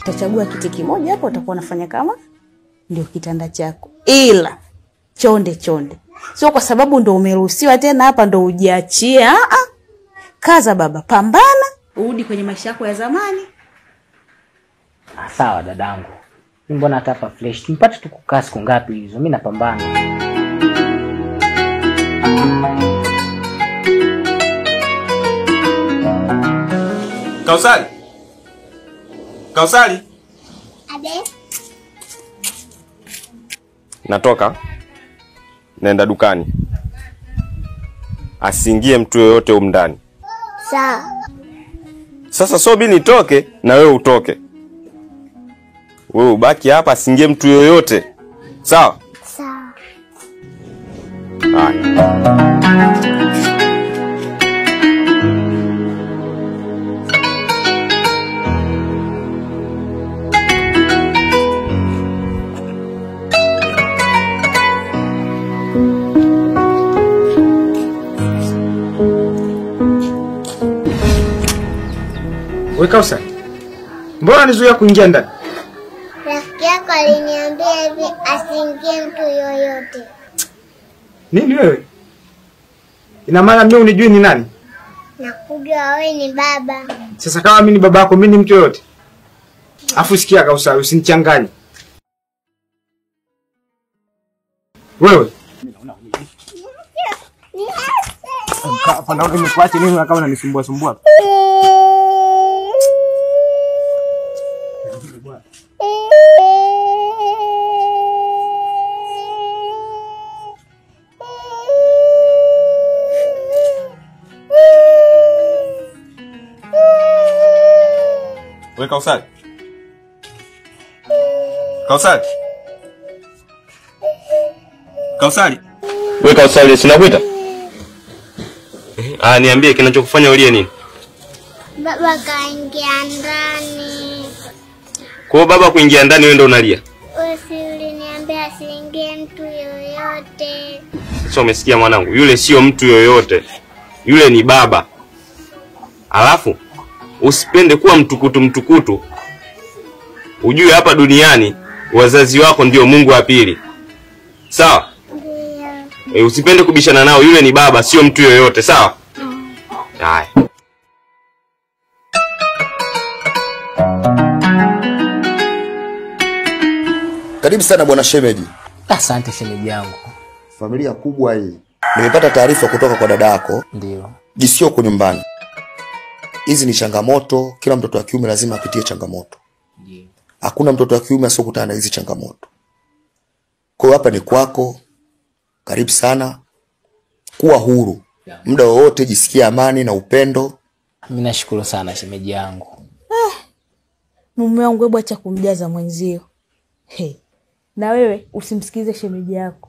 Utachagua kiti kimoja hapo utakuwa unafanya kama ndio kitanda chako. Ila chonde chonde. Sio kwa sababu ndio umeruhusiwa tena hapa ndio ujiachie. Kaza baba, pambana, urudi kwenye maisha yako ya zamani. Sawa dadangu. Mimi mbona hata hapa fresh. Tumpate tu kukaa siku ngapi hizo? Mimi napambana. Kausali. Kausali. Abe. Natoka. Naenda dukani. Asiingie mtu yoyote huko ndani. Sawa. Sasa so mimi nitoke na wewe utoke. Wewe ubaki hapa, asiingie mtu yoyote. Sawa? Sawa. Haya. Wewe Kausa, mbona nizuia kuingia ndani? Rafiki yako aliniambia hivi asiingie mtu yoyote. Nini wewe? Ina maana mimi unijui ni nani? Nakujua wewe ni baba. Sasa kama mimi ni baba yako, mimi ni mtu yoyote? Afu sikia Kausa, usinichanganye. Wewe. Hapa naona nimekuacha nini kama unanisumbua sumbua. Wewe Kausali. Kausali. Kausali. Wewe Kausali, sinakuita? Ah, niambie kinachokufanya ulie nini? Baba kaingia ndani. Kwa baba kuingia ndani wewe ndio unalia? Wewe si uliniambia asiingie mtu yoyote. Sasa umesikia mwanangu, yule sio mtu yoyote. Yule ni baba. Alafu usipende kuwa mtukutu mtukutu. Ujue hapa duniani wazazi wako ndio Mungu wa pili. Sawa? Ndio. Usipende kubishana nao, yule ni baba, sio mtu yoyote, sawa? Haya. Karibu sana bwana shemeji. Asante shemeji yangu. Familia kubwa hii. Nimepata taarifa kutoka kwa dada yako. Ndio. Jisio kwa nyumbani. Hizi ni changamoto, kila mtoto wa kiume lazima apitie changamoto. Ndio. Hakuna mtoto wa kiume asiyokutana na hizi changamoto. Kwa hiyo hapa ni kwako. Karibu sana. Kuwa huru. Muda wowote jisikie amani na upendo. Mimi nashukuru sana shemeji yangu. Mume wangu hebu acha kumjaza mwenzio. Hey. Na wewe usimsikize shemeji yako.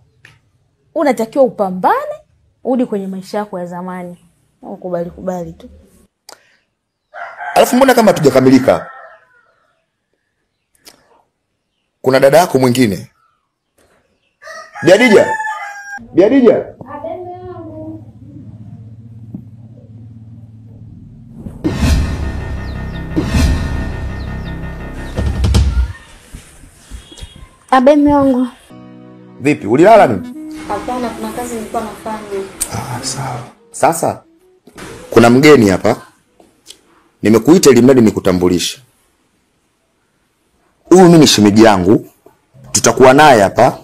Unatakiwa upambane, urudi kwenye maisha yako ya zamani. Ukubali kubali tu. Alafu mbona kama hatujakamilika? Kuna dada yako mwingine. Biadija. Biadija. Abe wangu. Vipi, ulilala nini? Hapana, kuna kazi nilikuwa nafanya. Ah, sawa. Sasa kuna mgeni hapa. Nimekuita ili mradi nikutambulishe. Huyu mimi ni shemeji yangu. Tutakuwa naye hapa.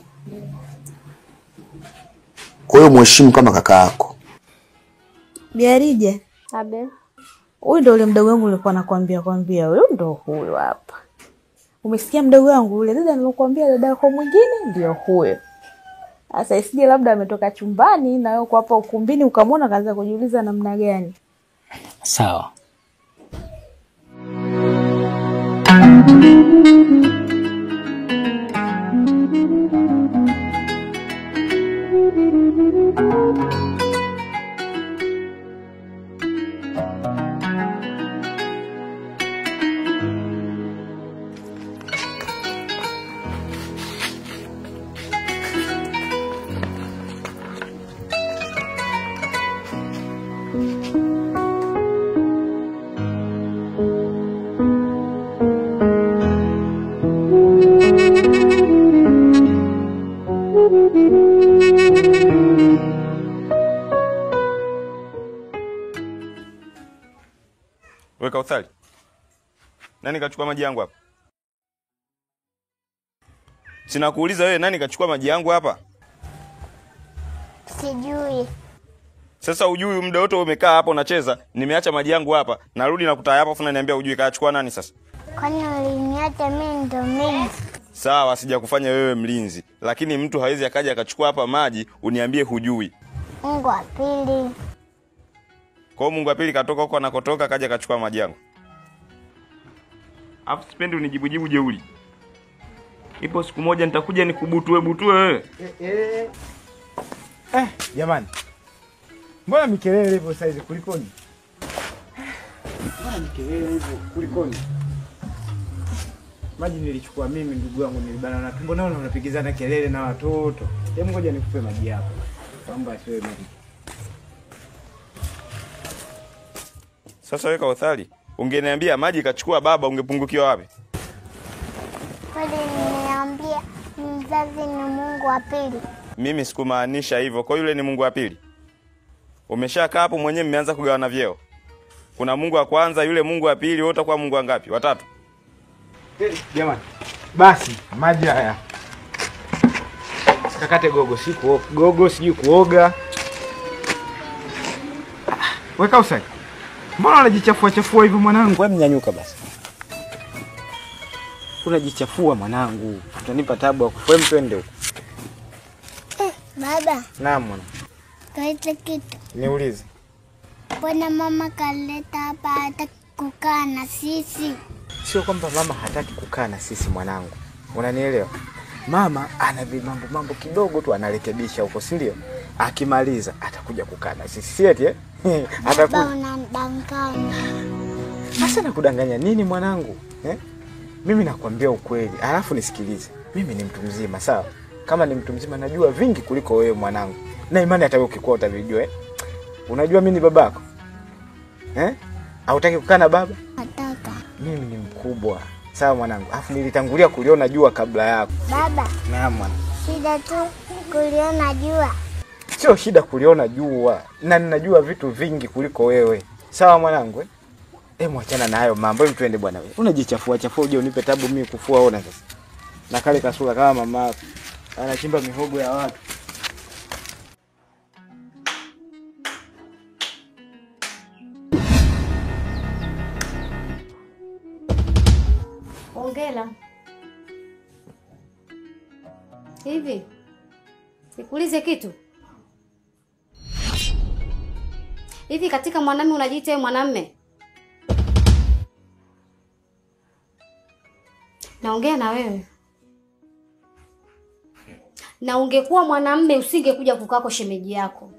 Kwa hiyo mheshimu kama kaka yako. Biarije. Abe. Huyu ndio yule mdogo wangu nilikuwa nakwambia kwambia. Huyu ndio huyu hapa. Umesikia mdogo wangu yule dada nilokuambia dada yako mwingine ndio huyo. Sasa isije labda ametoka chumbani na wewe uko hapa ukumbini ukamwona kaanza kujiuliza namna gani. Sawa. Kauthari, nani kachukua maji yangu hapa? Sina kuuliza wewe, nani kachukua maji yangu hapa? Sijui. Sasa ujui, muda wote umekaa hapa unacheza, nimeacha maji yangu hapa, narudi na kutaa hapa afu unaniambia ujui kachukua nani sasa? Kwani uliniacha mimi ndo mlinzi? Sawa, sijakufanya wewe mlinzi, lakini mtu hawezi akaja akachukua hapa maji uniambie hujui. Mungu wa pili. Kwa Mungu wa pili katoka huko anakotoka akaja akachukua maji yangu. Afu sipendi unijibujibu jeuri. Ipo siku moja nitakuja nikubutue butue wewe. Jamani. Mbona mikelele hivyo saizi kulikoni? Mbona mikelele hivyo kulikoni? Maji nilichukua mimi ndugu yangu, nilibana na tumbo, naona unapigizana kelele na watoto. Hebu ngoja nikupe maji yako. Kwamba siwe maji. Sasa wewe Kauthari, ungeniambia maji kachukua baba ungepungukiwa wapi? Kwani nimeambia mzazi ni Mungu wa pili. Mimi sikumaanisha hivyo. Kwa yule ni Mungu wa pili. Umeshakaa hapo mwenyewe mmeanza kugawana vyeo. Kuna Mungu wa kwanza, yule Mungu wa pili, wewe utakuwa Mungu wa ngapi? Watatu. Jamani. Basi maji haya. Kakate gogo, si gogo sijui kuoga. Wewe Kauthari, mbona unajichafua chafua hivyo mwanangu? Wewe mnyanyuka basi. Unajichafua mwanangu. Utanipa tabu ya kufua, twende huko. Baba. Naam mwanangu. Kaita kitu. Niulize. Mbona mama kaleta hapa hataki kukaa na sisi? Sio kwamba mama hataki kukaa na sisi mwanangu. Unanielewa? Mama ana mambo kidogo tu anarekebisha huko, si ndio? Akimaliza atakuja kukaa na sisi. Si eti eh? Atakuja. Unanidanganya. Sasa nakudanganya nini mwanangu? Eh? Mimi nakwambia ukweli. Alafu nisikilize. Mimi ni mtu mzima, sawa? Kama ni mtu mzima najua vingi kuliko wewe mwanangu. Na imani hata wewe ukikua utavijua eh? Unajua mimi ni babako? Eh? Hautaki kukaa na baba? Nataka. Mimi ni mkubwa. Sawa mwanangu. Alafu nilitangulia kuliona jua kabla yako. Baba. Naam mwanangu. Shida tu kuliona jua. Sio shida kuliona jua. Na ninajua vitu vingi kuliko wewe. Sawa mwanangu eh? Mwachana na hayo mambo. Hebu twende bwana wewe. Unajichafua chafua uje unipe tabu mimi kufua ona sasa. Na kale kasura kama mama yako. Anachimba mihogo ya watu. Hongera. Hivi nikuulize kitu. Hivi katika mwanamume unajiita wewe mwanamume? Naongea na wewe. Na ungekuwa mwanamume usingekuja kukaa kwa shemeji yako.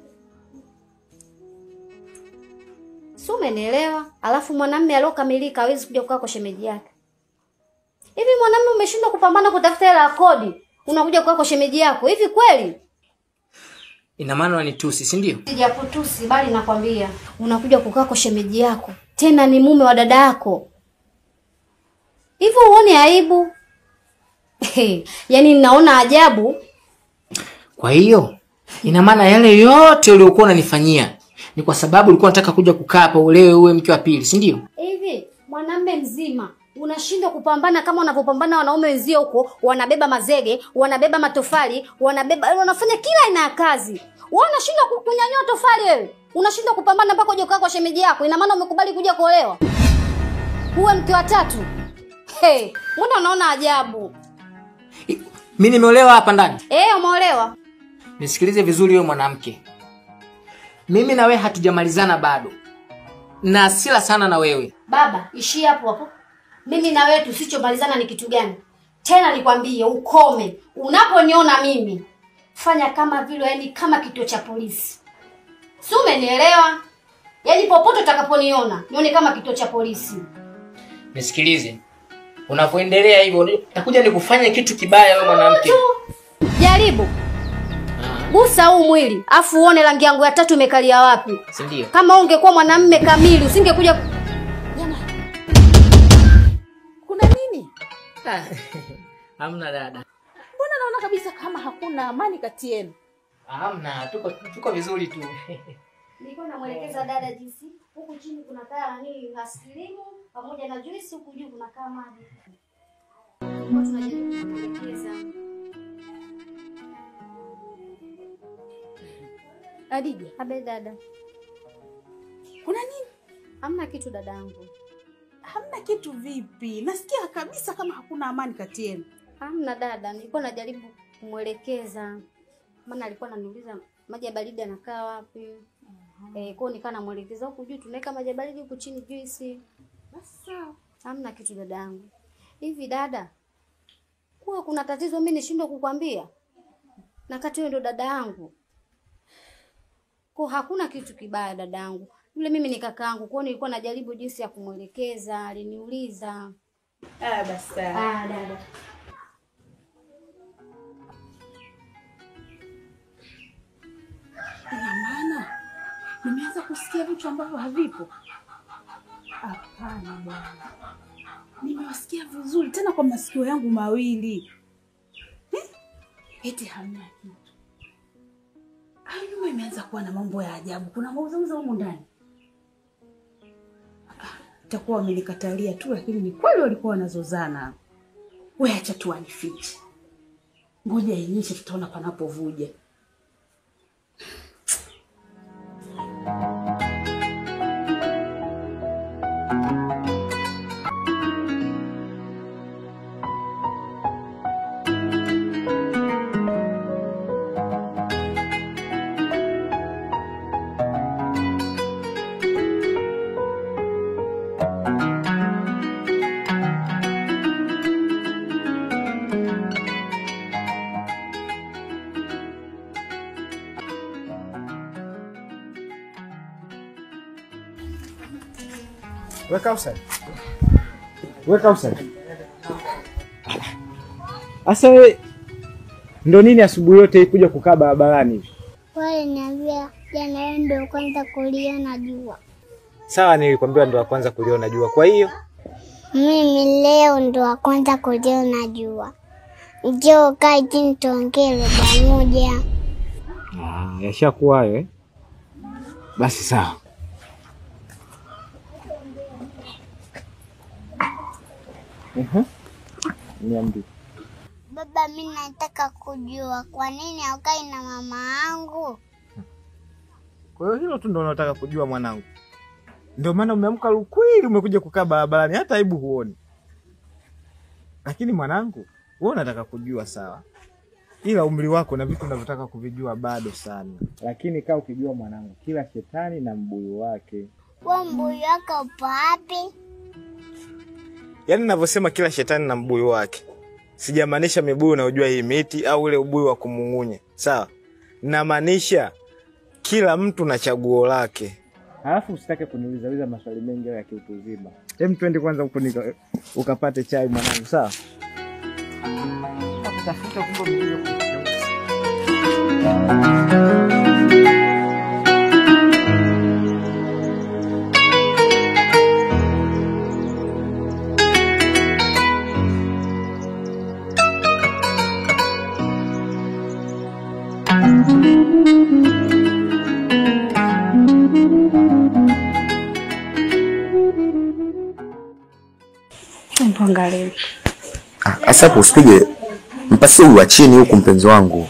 Si umenielewa? Alafu mwanamume aliyokamilika hawezi kuja kukaa kwa shemeji yake. Hivi mwanamume umeshindwa kupambana kutafuta hela ya kodi, unakuja kukaa kwa shemeji yako. Hivi kweli? Ina maana unanitusi, si ndio? Sijakutusi bali nakwambia unakuja kukaa kwa shemeji yako. Tena ni mume wa dada yako. Hivi uone aibu? Yaani ninaona ajabu. Kwa hiyo ina maana yale yote uliyokuwa unanifanyia ni kwa sababu ulikuwa unataka kuja kukaa hapa ulewe uwe mke wa pili, si ndio? Hivi mwanamume mzima unashindwa kupambana kama wanavyopambana wanaume wenzio huko, wanabeba mazege, wanabeba matofali, wanabeba, wanafanya kila aina ya kazi. Wewe unashindwa kunyanyua tofali wewe. Unashindwa kupambana mpaka uje kukaa kwa shemeji yako. Ina maana umekubali kuja kuolewa. Uwe mke wa tatu. Hey, mbona unaona ajabu? Mimi nimeolewa hapa ndani. Umeolewa. Nisikilize vizuri wewe mwanamke. Mimi na wewe hatujamalizana bado. Na hasira sana na wewe. Baba, ishia hapo hapo. Mimi na wewe tusichomalizana ni kitu gani? Tena nikwambie ukome. Unaponiona mimi, fanya kama vile yani kama kituo cha polisi. Si umenielewa? Yaani popote utakaponiona, nione kama kituo cha polisi. Nisikilize. Unapoendelea hivyo nitakuja nikufanye kitu kibaya wewe mwanamke. Jaribu. Gusa huu mwili, afu uone rangi yangu ya tatu imekalia wapi. Si ndio? Kama ungekuwa mwanamume kamili usingekuja. Jamani. Kuna nini? Hamna dada. Mbona naona kabisa kama hakuna amani kati yenu? Hamna, tuko vizuri tu. Nilikuwa namuelekeza dada jinsi huku chini kuna kaa nani askilimu pamoja na juice, huku juu kuna kaa maji. Kwa tunajaribu kumuelekeza. Adija, abe dada. Kuna nini? Hamna kitu dadangu. Hamna kitu vipi? Nasikia kabisa kama hakuna amani kati yenu. Hamna dada, nilikuwa najaribu kumuelekeza. Maana alikuwa ananiuliza maji ya baridi yanakaa wapi? Kwa nikaa namuelekeza huku juu tunaweka maji ya baridi, huku chini juice. Basi sawa. Hamna kitu dadangu. Hivi dada, kuwa kuna tatizo mimi nishindwe kukwambia? Na kati wewe ndo dada yangu. Kwa hakuna kitu kibaya dadangu. Yule mimi ni kakaangu, kwa nilikuwa najaribu jinsi ya kumuelekeza, aliniuliza. Ah basi sawa. Ah dada. Ina maana nimeanza kusikia vitu ambavyo havipo. Hapana bwana. Nimewasikia vizuri tena kwa masikio yangu mawili. Eti hamna kitu. Hayo nyumba imeanza kuwa na mambo ya ajabu. Kuna mauzauza humu ndani. Itakuwa wamenikatalia tu, lakini ni kweli walikuwa wanazozana. Wewe acha tu anifiche. Ngoja inyeshe tutaona panapovuja. Weka outside. Weka outside. Asa wewe ndo nini asubuhi yote kuja kukaa barabarani hivi? Wewe niambia jana wewe ndio kwanza kuliona jua. Sawa, nilikwambia ndio kwanza kuliona jua. Kwa hiyo mimi leo ndio kwanza kuliona jua. Njoo kae chini tuongee pamoja. Ah, yashakuwa hayo eh? Basi sawa. Niambie. Baba, mimi nataka kujua kwa nini haukai na mama yangu? Kwa hiyo hilo tu ndio unataka kujua mwanangu. Ndio maana umeamka ukweli umekuja kukaa barabarani hata aibu huoni. Lakini mwanangu, wewe unataka kujua sawa. Ila umri wako na vitu unavyotaka kuvijua bado sana. Lakini kaa ukijua mwanangu, kila shetani na mbuyu wake. Wewe mbuyu wako upo wapi? Yaani ninavyosema kila shetani na mbuyu wake, sijamaanisha mibuyu unayojua hii miti au ule ubuyu wa kumung'unya. Sawa? Namaanisha kila mtu na chaguo lake. Alafu usitake kuniuliza maswali mengi ya kiutu uzima. Hem, twende kwanza huko ukapate chai mwanangu, sawa? Nakutafuta kumbe mbuyu. Asa hapo usipige mpasie huyu wa chini huku mpenzi wangu.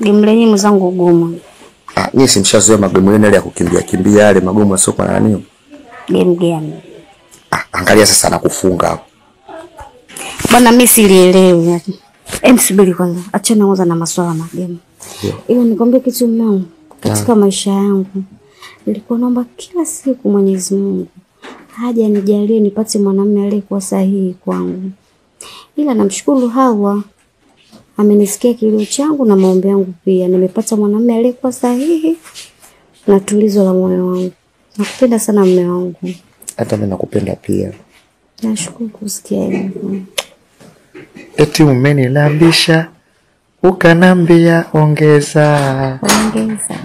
Game lenyewe mwenzangu gumu. Ah, mimi simshazoea magemu yale ya kukimbia kimbia yale magumu sio kwa nani. Game gani? Ah, angalia sasa nakufunga hapo. Bwana mimi silielewi. Hem, subiri kwanza. Achana kwanza na masuala magemu. Ila nikwambie kitu mwanangu, katika maisha yangu nilikuwa naomba kila siku Mwenyezi Mungu haja nijalie nipate mwanamume aliyekuwa sahihi kwangu. Ila namshukuru Hawa amenisikia kilio changu na maombi yangu pia. Nimepata mwanamume aliyekuwa sahihi na tulizo la moyo wangu. Nakupenda sana mume wangu. Hata mimi nakupenda pia. Nashukuru kusikia hivyo. Eti umenilambisha ukanambia ongeza. Ongeza.